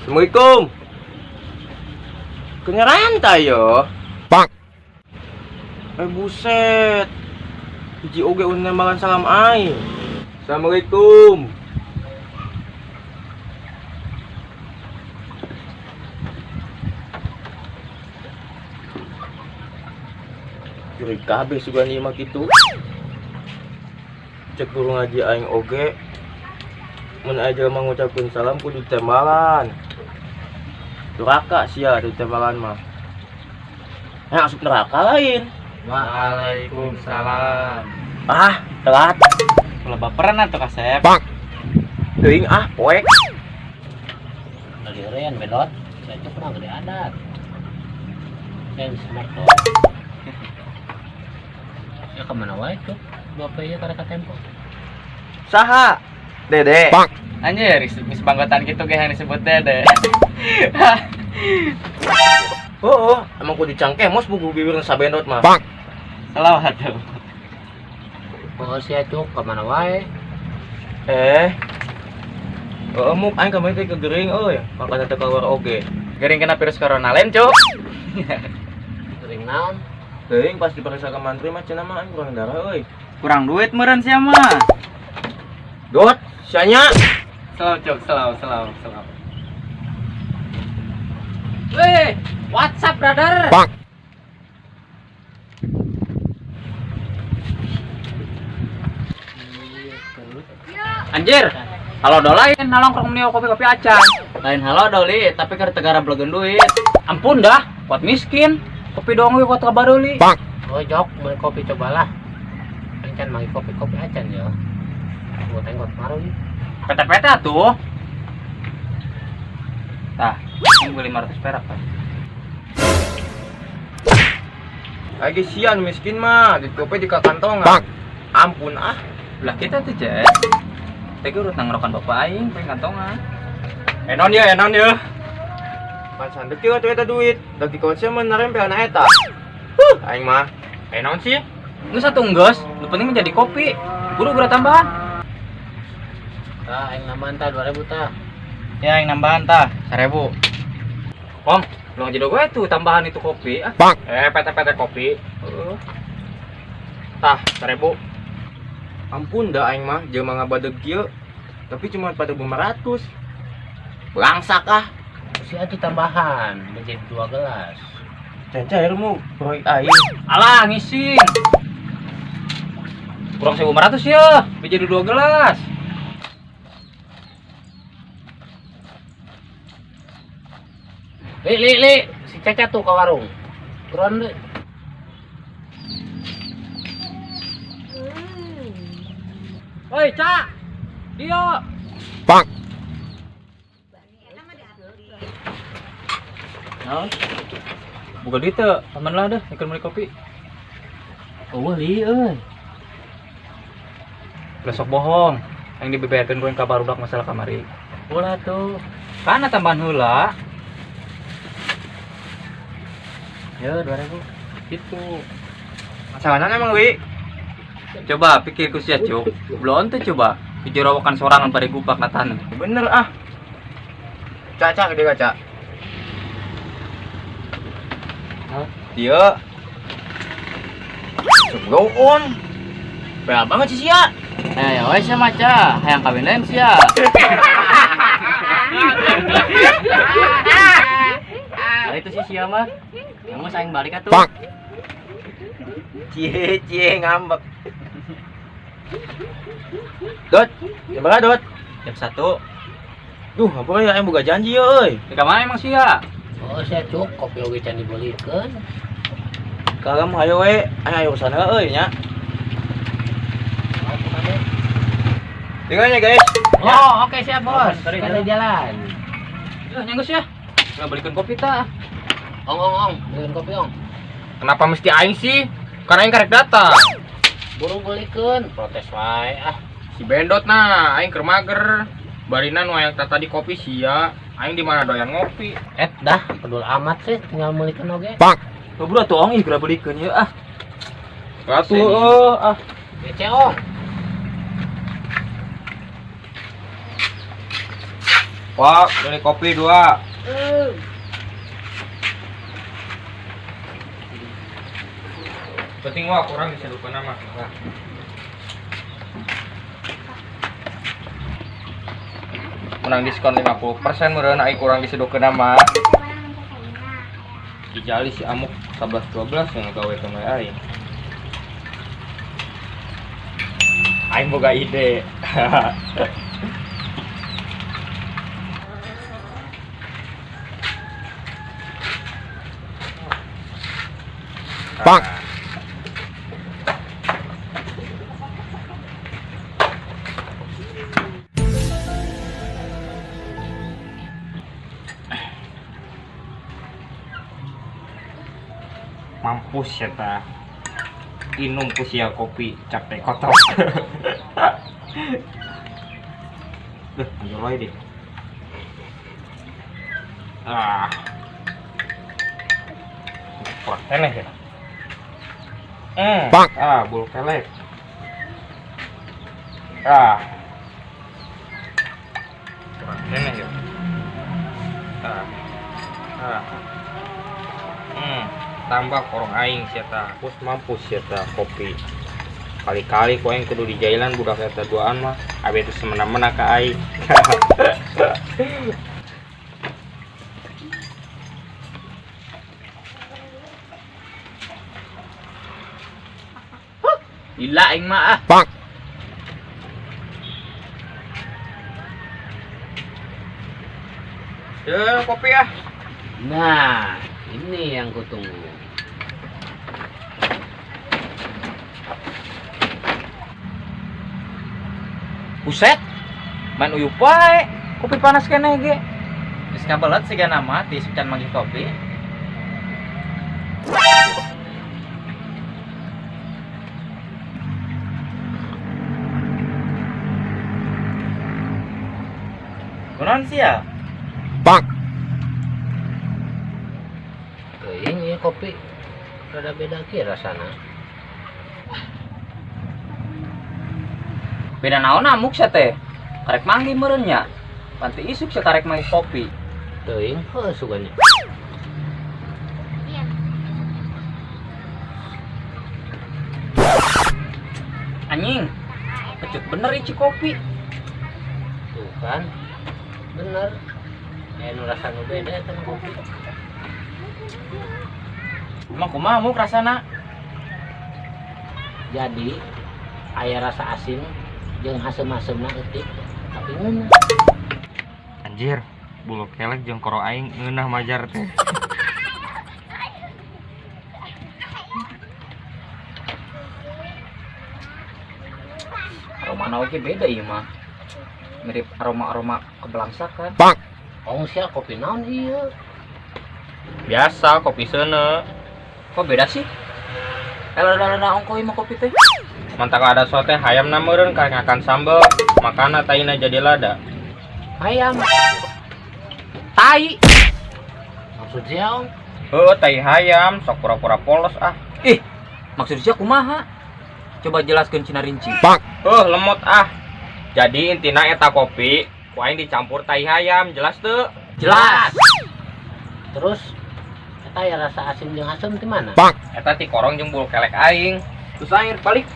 Assalamualaikum. Kenyaran yo. Pak. Eh, buset. Hiji oge udah nembalan salam aing. Assalamualaikum. Curi kabeh sugan ieu mah kitu. Cek guru ngaji aing oge. Mun aya jelema ngucapkeun salam kudu ditembalan. Duraka sia ditembalan mah. Eh, asup neraka lain. Waalaikumsalam. Ah, telat. Ulah baperan atuh, Kasep. Teuing ah, poek. Ngalirean bedot, saya itu pernah gede adat. Saya bisa merto. Ya kemana wae tuh? Bapak iya karek tempo. Saha? Dede. Pak. Anjir, geus banggotan gitu ge yang disebut Dede. Oh, emang kudu cangkemos buku bibir sabendot mah. Pak. Selawat tuh. Oh sia cuk, kemana wae? Eh. Oh, muk aing kamari teh kegering euy, makanya teu keluar oge. Gering kena virus corona lain, Cuk. Gering naon? Teuing pas diperiksa ke mantri mah cenah mah aing kurang darah euy. Kurang duit meureun sia mah. Dot, sianya. Selaw, Cuk, selaw, selaw, selaw. Weh, what's up brother? Pak. Anjir, halo dolain nongkrong meni kopi-kopi acan. Lain halo doli, tapi keur tegara blegeun duit. Ampun dah, kuat miskin. Kopi doang we kuat kabaruli. Pak. Oh jok, beli kopi cobalah. Encan magi kopi-kopi acan ya. Gua tengok maru nih. PT-PT atuh. Tah, ini beli 500 perak, Pak. Lagi sian miskin mah, ditupe di kakantongan. Pak. Ampun ah. Belah kita tuh, Cek. Teh urut nanggrokan bapak aing pengen kantongan. Enon ya, enon ya. Pan sandek kieu atuh eta duit. Da di konsen mah narempel na eta. Huh, aing mah. Enon sih. Nggak satu enggeus, nu penting menjadi kopi. Buru gura tambahan. Tah, aing nambahan tah 2000 tah. Ya, yang nambahan tah, 1000. Om, lu jadi gue tuh tambahan itu kopi. Ah. Pak. Eh, PT-PT kopi. Heeh. Tah, 1000. Ampun dah aing mah jelema ngabadeg kieu. Tapi cuma 4.500. Belangsak ah. Si atuh tambahan menjadi 2 gelas. Can cair mu proyek aing. Alah, ngising. Kurang 1.500 ya, menjadi 2 gelas. Li, li, li, si Caca tuh ke warung. Buruan li. Woi, Cak. Dio. Pak. Naon? Buka duit teu, paman lah deh, ikut beli kopi. Oh, li euy. Besok bohong. Yang dibeberkeun ku ka barudak masalah kamari. Ulah tuh. Kana tambahan heula. Ya, 2000. Gitu. Masalahnya emang wi. Coba pikir ku sia, Cuk. Belum teh coba. Dijorowokan sorangan bari gupak na taneuh. Bener ah. Caca gede kaca. Hah? Dia. Sebelum. Bea banget sih sia. Eh, ya wes sia maca, hayang kawin lain sia. Nah, itu sih sia mah. Yang mau saing balik atuh. Pak. Cie cie ngambek. Dot, jam berapa Dot? Jam 1. Duh, apa ya aing boga janji euy. Di kamana emang sia? Oh, sia cuk, kopi oge can dibelikeun. Kalem hayo we, aing aya urusan euy nya. Tinggalnya guys. Oh, oke siap bos. Sorry, Kita jalan. Ya, nyanggus ya. Nggak belikan kopi ta. Ong, ong, ong, beliin kopi ong. Kenapa mesti aing sih? Karena aing karek datang. Buru belikeun, protes wae ah. Si Bendot nah, aing keur mager. Barina nu hayang tadi kopi sia, aing di mana doyan ngopi. Eh, dah, pedul amat sih, tinggal melikeun oge. Pak. Bro atuh ong ih geura belikeun ieu ah. Atuh eueuh ah. Gece ong. Wah, beli kopi 2. Penting wah kurang bisa lupa nama. Wah. Menang diskon 50% meureun ai kurang diseduhkeun nama. Dijali si amuk 11-12 yang gawe ke aing. Aing boga ide. Bang. Mampus ya ta. Inum kusia kopi capek kotor. Duh, anjir deh. Ah. Protein ya. Bang. Ah, bulu kelek. Ah. Protein ya. Ah. Ah. Tambah korong aing sia ta. Pus mampus sia ta kopi. Kali-kali ku aing kudu dijailan budak eta duaan mah. Abe teh semena-mena ka aing. Gila aing mah ah. Bang. Ya, kopi ah. Nah, ini yang kutunggu. Buset. Main uyup wae. Kopi panas keneh ge. Geus kabelet siga nama ti can manggih kopi. Kunaon sia? Bang. Teuing ieu kopi rada beda kieu rasana. Beda naon amuk sia teh? Karek manggih meureun nya. Panti isuk sia karek manggih kopi. Teuing heuh suganya. Anjing. Kecut bener ieu kopi. Tuh kan. Bener. Aya nu rasa nu beda eta nu kopi. Emang kumaha muk rasana? Jadi aya rasa asin jeung haseum-haseumna eutik tapi ngeunah. Anjir, bulu kelek jeung koro aing ngeunah majar teh. Aroma oge beda ieu mah. Mirip aroma-aroma kebelangsakan. Bang. Ong sia kopi naon ieu? Biasa kopi seuneu. Kok beda sih? Lada-lada ongko ieu mah kopi teh. Mantak ada sote hayam na meureun karek ngakan sambel, makana taina jadi lada. Hayam. Tai. Maksud sia ong? Heuh, tai hayam, sok pura-pura polos ah. Ih, maksud sia kumaha? Coba jelaskeun cina rinci. Bang. Heuh, lemot ah. Jadi intina eta kopi ku aing dicampur tai hayam, jelas teu? Jelas. Terus eta aya rasa asin jeung haseum ti mana? Bang. Eta ti korong jeung bulu kelek aing. Terus air balik.